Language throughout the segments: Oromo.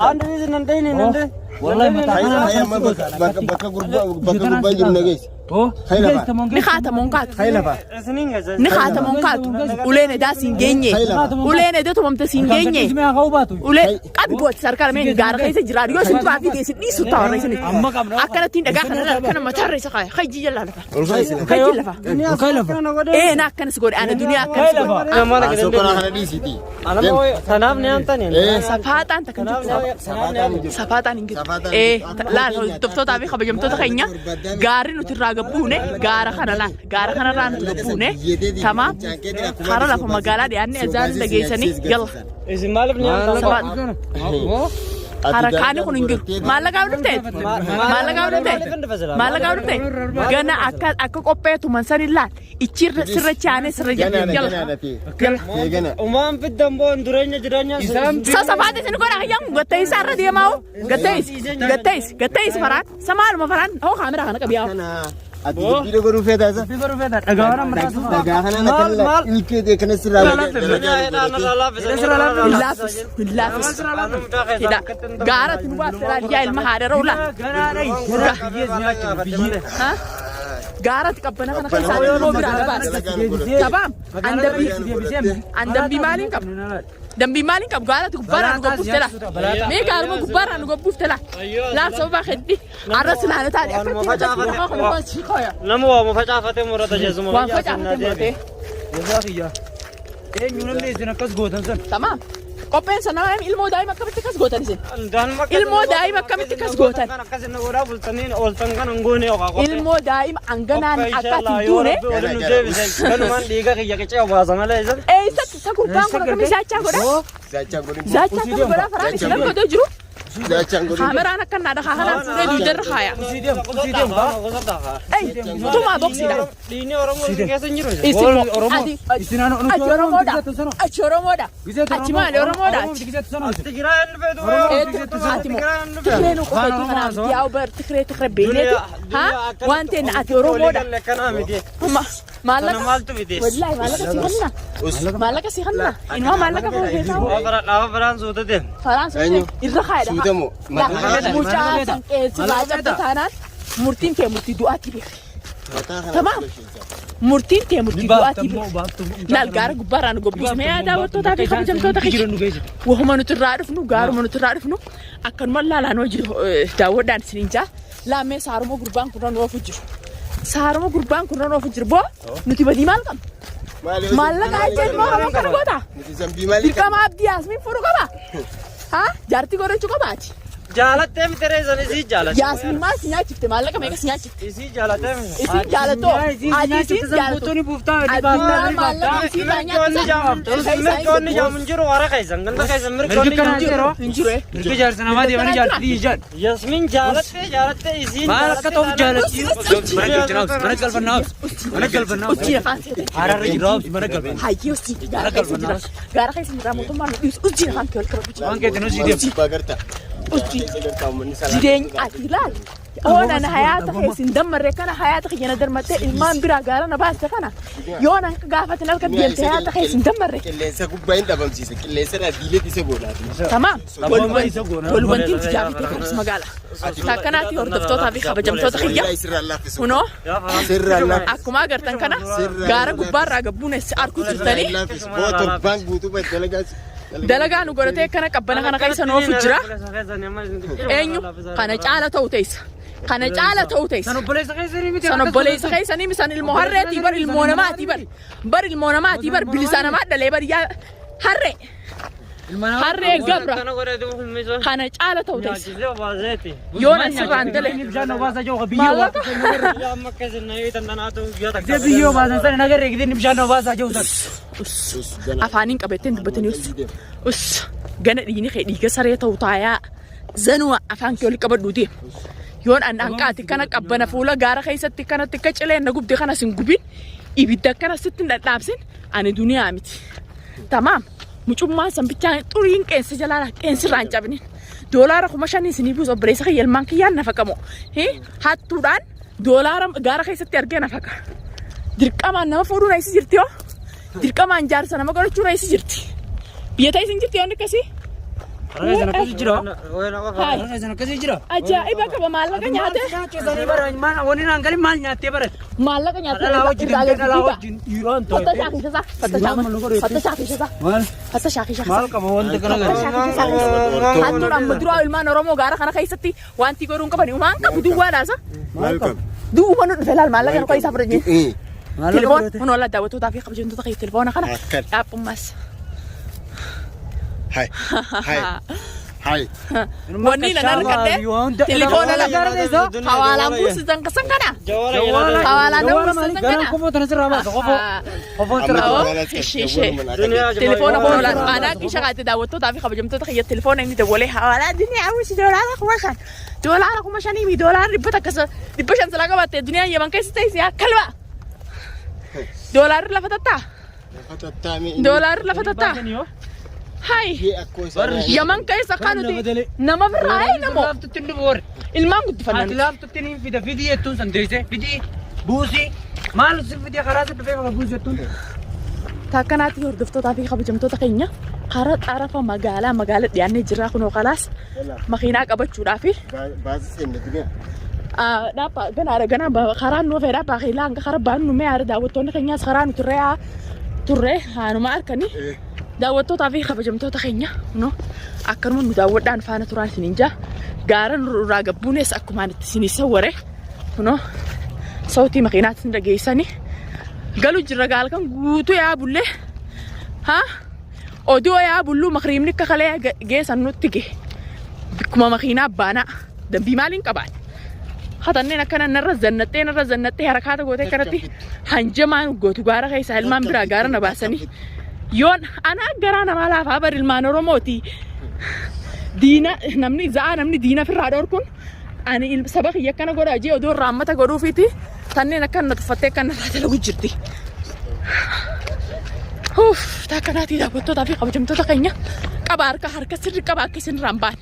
Andi nan dai nan dai. Wallahi mata kana Hayya amma bakka bakka gurbaa bakka gurbaa jiru na geessi. Oh, Hayya lafa. Ni kaatamoon kaatu. Hayya lafa. Isinin gasa. Ni kaatamoon kaatu. Uleen edaa siin geenye. Uleen edaa tumamte siin geenye. Ulee qabi gooti sarkara mee gaara keessa jira. Yoo isin turaa fi geessin dhiisu ta'a warra isin. Akkanattiin dhagaa kana kana mataarra isa kaaya. Hajji jalaa lafa. Ol kaasi. Hajji lafa. Ee na akkanas godhe ana duniyaa akkanas godhe. Sokora kana dhiisiiti. Tanaaf ni amtani. Safaaxaan takka hin jirtu. Safaaxaan hin jirtu. Ee laal hordoftootaa fi kabajamtoota keenya gaarri nuti irraa gabbuune gaara kana laal gaara kanarraa nuti gabbuune tamaam hara lafa magaalaa dhiyaanne azaan dhageessanii yalla. Isin maaliif ni amtan? Safaaxaan. Harakaani kun hin jiru. Maallaqaaf dhufte? Maallaqaaf dhufte? Maallaqaaf dhufte? Gana akka akka qopheetu man san ilaal. Ichi sirra chaanee sirra Ganaadha jala. ganaadha ta'e. Gana. Umaan fiddan boon dureenya jireenya. Sasafaate isin godha hayyam gattee isaa irra deemaa hoo gattees gattees gattees faraan samaaluma faraan hoo kaameraa kana qabiyaa. Kana ati dubbii godhuu feetaa isa? Dhagaa kana na kan ilkee ta'e kana sirraa Hin laaffisu hin laaffisu. Hidha gaaratti nu baafte laal yaa ilma haadha ulaa. Gaaratti qabbana kana keessaa ilmoo biraa na baasta. Tabaam an dambii an dambii maaliin qabu? Dambii maaliin qabu? Gaaratti gubbaarraa nu gobbuufte laa. Mee gaaruma gubbaarraa nu gobbuufte laa. Laal sababa heddi arra silaana taate akkatti mataa Nama waamu facaafate murata jeesuma. waan facaafate muratee. Eenyu namni isin akkas gootan san? Tamaam. Qopheen sana ilmoo daa'ima akkamitti akkas gootan isin? Ilmoo daa'ima akkamitti akkas gootan? Akkas inni godhaa bultaniin ooltan kan hin goone yookaan qophee. Ilmoo daa'ima hanganaan akka ati hin duune Ganumaan dhiiga kiyya qicee obaasa malee isa. eessatti isa gurbaan kun akkamii zaachaa godha? Zaachaan godhin. Zaachaa akkam godhaa faraan isin akka odoo jiru? Zaachaan godhin. Kaameraan akka naa dhakaa kanaan fuudhee duudarra kaaya. Ei, tumaa boksiidha. Dhiigni Oromoo isin keessa hin jiru. Isin moo ati achi Oromoodha. Achi Oromoodha. Achi maali Oromoodha achi. Tigiraa inni feetu. Ati moo Tigree nu qofeetu kanaaf yaa'u bar Tigree Tigree beeyneeti. Ha waan ta'e ati Oromoodha. Kanaa miti. Maallaqa. Maaltu fide? Wallaahi maallaqa si kenna. Maallaqa si kenna. Inuma maallaqa fuudhee Dhaaba biraan suuta deem. Faraan Eenyu? irra kaayedha. Suuta moo? Mucaa san qeensi baacabda taanaan murtiin tee murtii du'aatti beekti. Tamaam. Murtiin tee murtii du'aatti beekti. Laal gaara gubbaarraa nu gobbuusne yaa daawwattootaa fi kabajamtoota keenya. Wahuma nuti irraa dhufnu gaaruma nuti irraa dhufnu akkanuma laalaan hojii daawwadhaan isiniin jaa. Laammee saaruma gurbaan kun nu oofu jiru. Saaruma gurbaan kun nu oofu jiru boo nuti badii maal qabna? Maallaqa ajjeen moo Oromoo kana goota? Nuti zambii maalii Dirqama Abdii Yaasmiin fuudhuu qaba? Haa? Jaartii godhachuu qabaati? Jaalattee miti reessan isii jaalatte. Yaasmiin maal si nyaachifte? Maallaqa meeqa si nyaachifte? Isii jaalattee miti. Isiin jaalatoo? Ati isiin jaalatoo? Addunyaa maallaqa isii irraa Mirgoonni nyaachisa? jaamu mirgoonni jaamu hin jiru wara keessan ganda keessan mirgoonni jaamu hin jiru. Hin jiru. Mirga jaarsa namaa deemanii jaartii ijaan. Yasmin jaalattee jaalattee isiin Maal akka ta'uuf jaalatti? Mana galchinaaf, mana galfannaaf, mana galfannaaf. Uchi afaan seete. Hararra jiraaf, mana galfannaaf. Hayyee uchi gaara keessa jira. Gaara keessa jira mootummaan nu dhiisu. Uchi afaan kee ol qabatu. Waan keetiin hojii deemu. Gubbaa garta. Uchi jireenya ati ilaal. Oona na hayaata keessa hin dammarre kana hayaata kiyya na darmattee ilmaan biraa gaara na baaste kana yoo nan gaafatin halkan deemte hayaata keessa hin dammarre. Qilleensa gubbaa hin dhabamsiisa. Qilleensa irraa diilee isa goonaati. Tamaam. Walwantiin tijaafite kanas magaala. Takkanaatti hordoftootaa fi kabajamtoota kiyya. Wallaahi sirraa laaffisu. Kunoo Sirraa laaffisu. akkuma agartan kana gaara gubbaarraa gabbuun arguu jirtanii Laaffisu. Boo torbaan guutuu bad dalagaa. Dalagaa nu godhatee kana qabbana kana keessa nu oofu jira. Eenyu kana caala ta'u teessa. Kana caala ta'u teessa. San obboleessa keessanii miti. San obboleessa keessanii san ilmoo harreetii bar ilmoo namaatii bar bar ilmoo namaatii bar bilisa namaa dhalee bar yaa harree harree gabra kana caala ta'u teessa. Yoo nan sirraan dale Bishaan obaasaa jiru biyyoo maallaqa biyyoo baasan sana nagarree gidin bishaan obaasaa jiru san. Afaaniin qabattee dubbatanii us us gana dhiigni kee dhiiga saree ta'u taayaa zanuma afaan kee ol qabadhu deema. Yoon an hanqaati kana qabbana fuula gaara keessatti kanatti akka cileen na gubde kanas hin gubin ibidda akkana sitti hin dhadhaabsin ani duniyaa miti. Tamaam mucummaan san bichaan xuriin qeensa jalaa qeensirraa hin cabinin. Doolaara 5,000 isinii buusa obboleessa kiyya ilmaan kiyyaan nafaqamu. Hattuudhaan doolaara gaara keessatti argee nafaqa. Dirqamaan nama fuudhuu na isi jirti yoo. Dirqamaan jaarsa nama godhachuu na isi jirti. Biyya ta'e isin jirti yoon akkasii. Karaa keessan akkasii jira. Hai. Karaa keessan akkasii jira. Ajaa'iba qaba maallaqa nyaate. Nyaachisanii bara maal wanni naan galin maal nyaattee barate? Maallaqa nyaate. Dhalaa wajjin deemtee dhalaa wajjin dhiiraan Fattashaa ta'e. keessa fattashaa fattashaa keessa Maal fattashaa keessa. maal qaba wanta kana gala? Hattuun amma duraa ilmaan Oromoo gaara kana keessatti wanti godhuun qaban waan qabu duwwaadhaasa. Maal qaba? Duwwuma nu dhufe laal maallaqa nu isaa fudhate. Telefoon Maal kun walaa daawwattootaa fi kabajamtoota kee telefoona kana Akkan. dhaaphummaas. Hai. Hai. Hai. Wanni nan argadhe telefoona lama hawaalaan buusisan kasan kana. Hawaalaan nama buusisan kana. Kofoo tana sirraa baasa kofoo. Kofoo sirraa Awwa. Ishee ishee. Telefoona kun olaan aanaa kisha qaate daawwattootaa fi kabajamtoota kiyya telefoona inni dawwalee hawaalaa duniyaa hawwisi doolaara 5000 doolaara 5000 mi doolaara dhibba takka 500 silaa qabaatte duniyaan yaman keessa teessi yaa kalba doolaarri lafa tattaa doolaarri lafa tattaa hai yaman keessa akka nuti nama birraa ee namoo Laaftutti hin dhufu warri. ilmaan guddifanna Ati nuti. laaftutti ni fida fidii jettuun san deessee fidii buusii maal si fidee karaa si dhufee qaba buusii jettuun. Takkanaatti hordoftootaa fi kabajamtoota keenya karaa xarafa magaalaa magaalaa dhiyaannee jirraa kunoo kalaas makiinaa qabachuudhaa fi Baasii seenne duniyaa. Dhaabba ganaadha ganaa karaan nu hafee dhaabbaa keellaa hanga karaa baanu nu mee daawwattoonni keenyaas karaa nu turree turree haanuma harkanii daawwattootaa fi kabajamtoota keenya kunoo akkanuma nu daawwadhaan faana turaan isiniin jaa gaara nurraa gabbuunes akkumaan itti isinii sawware kunoo sautii makiinaatti isin dhageessanii galu jirra gaalkan guutuu yaa bullee haa oduu yaa bulluu makriimni akka kalee geessan nutti ge bikkuma makiinaa baanaa dambii maaliin qabaan hatanneen akkana narra zannattee narra zannattee harakaata gootee akkanatti hanjamaan gootu gaara keessaa ilmaan biraa gaara na baasanii yoon ana garaa namaa laafaa bar ilmaan Oromooti diina namni za'aa namni diina firraa dhorkuun ani saba kiyya akkana godhaa jee odoo raammata godhuufiiti tanneen akkana na tuffattee akkana irraa dalagu jirti. Uff, takkanaatii daawwattootaa fi kabajamtoota keenya qaba harka harka sirri qaba akka isin irraa hin baane.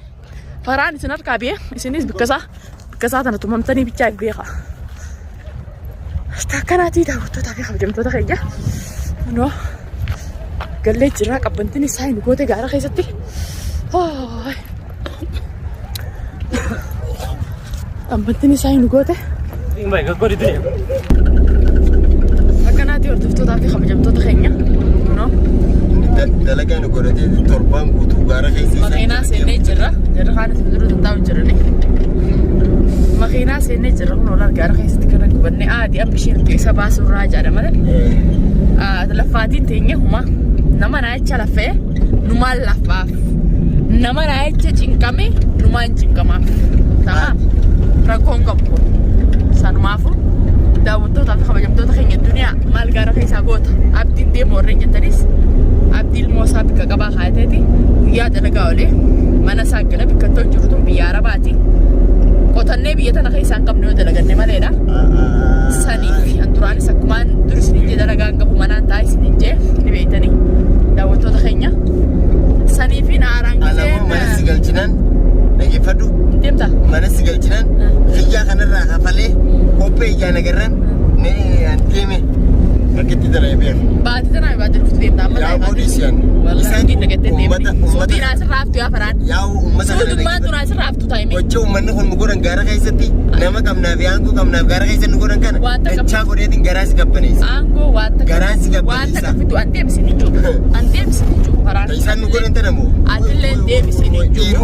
Faraan isin harkaa biyee isinis bikka isaa tana tumamtanii bichaa beeka. Takkanaatii daawwattootaa fi kabajamtoota keenya. Kunoo gallee jirraa qabbantiin isaa hin goote gaara keessatti. Qabbantiin isaa hin goote. Akkanaatii hordoftootaa fi kabajamtoota keenya. Kunoo Dalagaa nu godhatee torbaan guutuu gaara keessa isaan makiinaa seennee jirra. Jarri kaan isin dura tattaa'u jirani. Makiinaa seennee jirra kun olaal gaara keessatti kana gubannee aadii amma isheen keessa baasuurraa jedha malee. Laffaatiin teenye huma nama naayicha laffee numaan laffaaf. Nama naayicha cinqame numaan cinqamaaf. Ta'a rakkoon qabu kun. Sanumaafu daawwattootaa fi kabajamtoota keenya duniyaa maal gaara keessaa goota abdiin deemu warreen jettanis abdii ilmoo isaa bikka qabaa kaayateeti guyyaa dalagaa olee mana isaa gala bikka tol jiru tun biyya arabaati. Qotannee biyya tana keessaa hin qabnu yoo dalaganne maleedha. Saniif an duraanis akkumaan dur isiniin jee dalagaa hin qabu manaan taa'e isiniin jee ni beektanii daawwattoota keenya. Saniif haaraan Alamoo mana si giseen galchinan dhaggeeffadhu. deemta. Mana si galchinan xiyyaa kanarraa kafalee kophee ijaan agarran ni an deeme rakkitti daree beeku. Baatii tanaa baatee dhuftu deemta amma Yaa boodii si'an. Wallahi suutiin dhagattee Uummata deemti. uummata Suutiin asirraa haftu yaa faraan. yaa uummata kana Suutummaan dhaggeeffadhu. tun asirraa haftu taa'ime. Gocha uummanni kun nu godhan gaara keessatti nama qabnaaf aangoo qabnaaf gaara keessatti nu godhan kana Waan takka dachaa godheetiin garaa si qabbaneessa. Aangoo waan takka Garaan si waan qabbaneessa. takka fidu an deemsin hin jiru. An deemsin hin jiru faraan. Isaan nu godhan tana moo? Atillee deemsin hin jiru.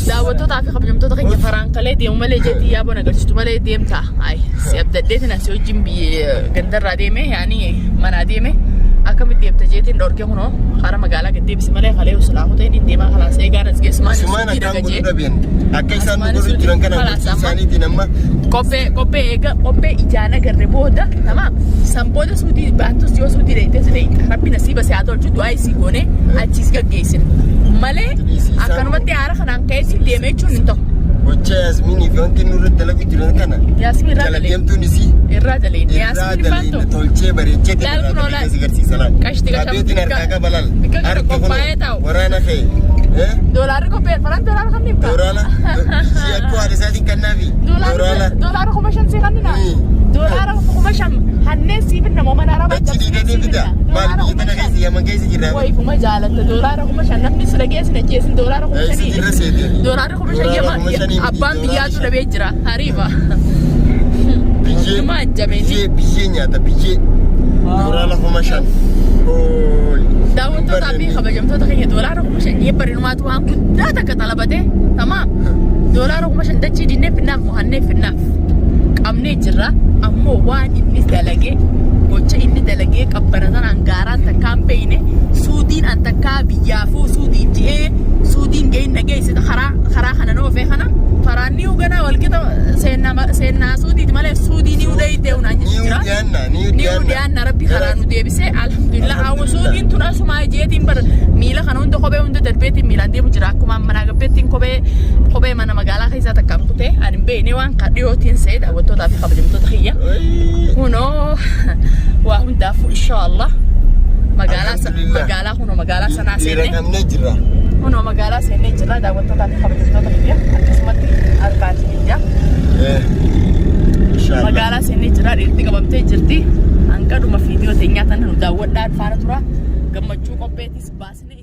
Daawwattootaa fi kabajamtoota keenya faraan kalee deemu malee jeetii yaaboo nagarsiistu malee deemta. Ay si abdadheetiin asii wajjin biyya gandarraa deeme yaani manaa deeme akkamitti deemta jeetiin dhorkee kunoo karaa magaalaa gad deebise malee kalee osoo ta'e inni deemaa kalaas eegaan as geessumaan Asumaan suutii akkaan dhaga godhuu jee. dhabeen akka isaan nu Asumaan godhu jiran kana kalaas gochuu amma. isaaniitiin amma Qophee qophee eega qophee ijaan agarre booda tamaam san booda suutii baattus yoo suutii dheeytes dheeyta rabbi nasiiba si haa tolchu du'aa isii goone achiis gaggeessina malee akkanumatti haara kanaan ka'ee si deeme jechuun hin ta'u. gocha Yaasminii fi wanti nurra dalagu jiran kana Yaasmin irraa jala dalee deemtuun isii irraa dalee irraa Yaasmin dalee faantu tolchee bareechee Laal irraa kun dalee oola. keessa garsiisa laal. Qashti qasham Qabeetiin harkaa qaba laal. bikka kana Harki kun qophaa'ee taa'u. waraana kee. Doolaarri qophee Faraan doolaara kanniif kaa? Dooraala. Ishee akka haadha isaatiin kannaafi. Dooraala. Doolaara 5,000 sii kannina. Doolaara 5,000 hanneen sii finna moo mana arabaa Achi diidatee fida. Maal biyya tana keessa Yaman keessa jirra. Wayifuma jaalatta doolaara 5,000 namni sila geessin ajjeesin doolaara kuma Eessa shanii. jirra seete? Doolaara 5,000 Doolaara yama 5,000 miti, abbaan doolaara biyyaatu 5. dhabee jira hariiba. Biyyee. Numa ajjabeenni. Biyyee biyyee nyaata biyyee. Dooraala 5,000. Ooyi. Daawwattootaa fi kabajamtoota keenya doolaara 5,000 dhiyeebba waan guddaa takka xalabate tamaam doolaara 5,000 dachii dinnee finnaaf mohannee finnaaf qabnee jirra ammoo waan inni dalage gocha inni dalagee qabbana tanaan gaaraan takkaan beeyne suudiin an takkaa biyyaafuu suudiin ji'ee suudiin ga'in nageessite karaa karaa kana noofee kana karaan ni uganaa walqixa seennaa seennaa suudiiti malee suudii ni udayitee unaan Ni jechu jira. dhiyaanna ni Ni dhiyaanna rabbi karaa nu deebisee alhamdulillah hawwa suudiin tun asumaa jeetiin bar miila kana hunda kophee hunda darbeetiin miilaan deemu jira akkuma manaa gabbeettiin kophee kophee mana magaalaa keessaa takkaan kutee ani hin beekne waan ka dhiyootiin se'e daawwattootaa fi kabajamtoota kiyya. Kunoo waa hundaafuu inshaallah magaalaa Alhamdulillah. magaalaa kunoo magaalaa sanaa Dhiira seenne qabnee jirra. kunoo magaalaa seennee jirra daawwattootaa fi kabajamtoota kiyya akkasumatti argaati kiyya. Inshaallah. Magaalaa seennee jira dhiirti qabamtee jirti. Hanqadhuma viidiyoo teenyaa tana nu daawwadhaa faana tura. Gammachuu qopheetis baasne.